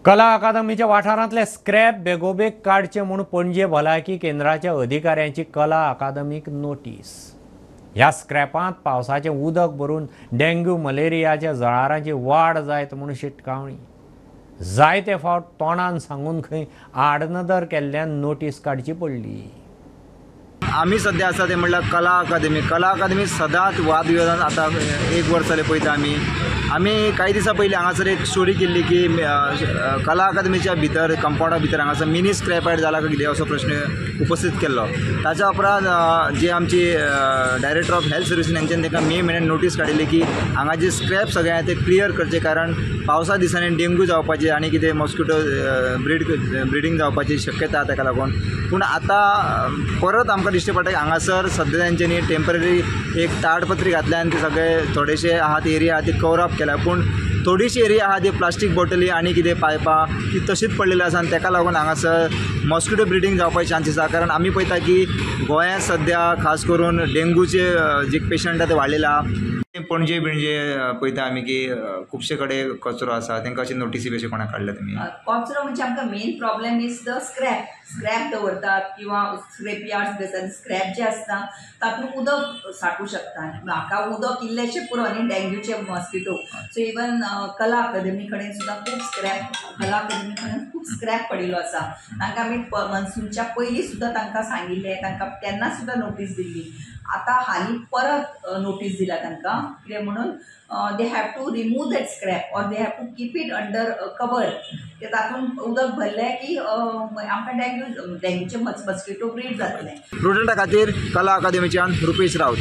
कला अकादमीच्या वाठारांतले स्क्रॅप बेगोबेग काडचे म्हूण पणजे भलायकी केंद्राच्या अधिकाऱ्यांची कला अकादमीक नोटीस. ह्या स्क्रॅपांत पावसाचें उदक भरून डेंग्यू मलेरियाच्या जळारांची वाड जायत म्हूण शिटकावणी. जायते फावट तोंडान सांगून खंय आडनदर केल्ल्यान नोटीस काडची पडली. आमी सद्या आसा ते म्हणल्यार कला अकादमी. कला अकादमी सदांच वादविवादान आतां एक वर्स जालें पळयता आमी. आमी कांय दिसां पयलीं हांगासर एक स्टोरी केल्ली की कला अकादमीच्या भितर कंपावंडा भितर हांगासर मिनी स्क्रॅप यार्ड जाला काय कितें असो प्रश्न उपस्थीत केल्लो. ताच्या उपरांत जी आमची डायरेक्टर ऑफ हेल्थ सर्विसीस हेंच्यान तांकां मे म्हयन्यान नोटीस काडिल्ली की हांगा जे स्क्रॅप सगळे आहा ते क्लियर करचे, कारण पावसा दिसांनी डेंग्यू जावपाची आनी कितें मॉस्किटो ब्रिडींग जावपाची शक्यता ताका लागून. पूण आतां परत आमकां दिश्टी पडटा की हांगासर सद्या तेंच्यांनी टेंपररी एक ताडपत्री घातल्या आनी ते सगळे थोडेशे आहा ते एरिया आहा ती कवर अप केल्या, पूण थोडीशी एरिया आहा ती प्लास्टीक बॉटली आनी कितें पायपां ती तशीच पडलेली आसा आनी ताका लागून हांगासर मॉस्किटो ब्रिडींग जावपाचे चान्सीस आसा. कारण आमी पळयता की गोंयांत सद्या खास करून डेंगूचे जे पेशंट आहा ते वाडलेले आहा. पणजे बिणजे पळयता आमी की खुबशे कडेन कचरो आसा, तांकां अशी नोटीसी बी अशी कोणाक काडल्या तुमी? कचरो म्हणजे आमकां main problem is the scrap. Scrap दवरतात किंवा स्क्रॅप यार्ड्स बी आसता, स्क्रॅप जे आसता तातूंत उदक साठूं शकता. म्हाका उदक इल्लेशें पुरो न्ही डेंग्यूचे मॉस्किटो. सो इवन कला अकादमी कडेन सुद्दां खूब स्क्रॅप, कला अकादमी कडेन खूब स्क्रॅप पडिल्लो आसा. तांकां आमी मनसूनच्या पयलीं सुद्दां तांकां सांगिल्लें, तांकां तेन्ना सुद्दां नोटीस दिल्ली. आतां हालीं परत नोटीस दिला तांकां कितें म्हणून they have to remove that scrap or they have to keep it under cover. ते तातूंत उदक भरलें की आमकां डेंग्यूचे मस्किटो ब्रीड जातलें. प्रुडंटा खातीर कला अकादमीच्यान रुपेश राऊत.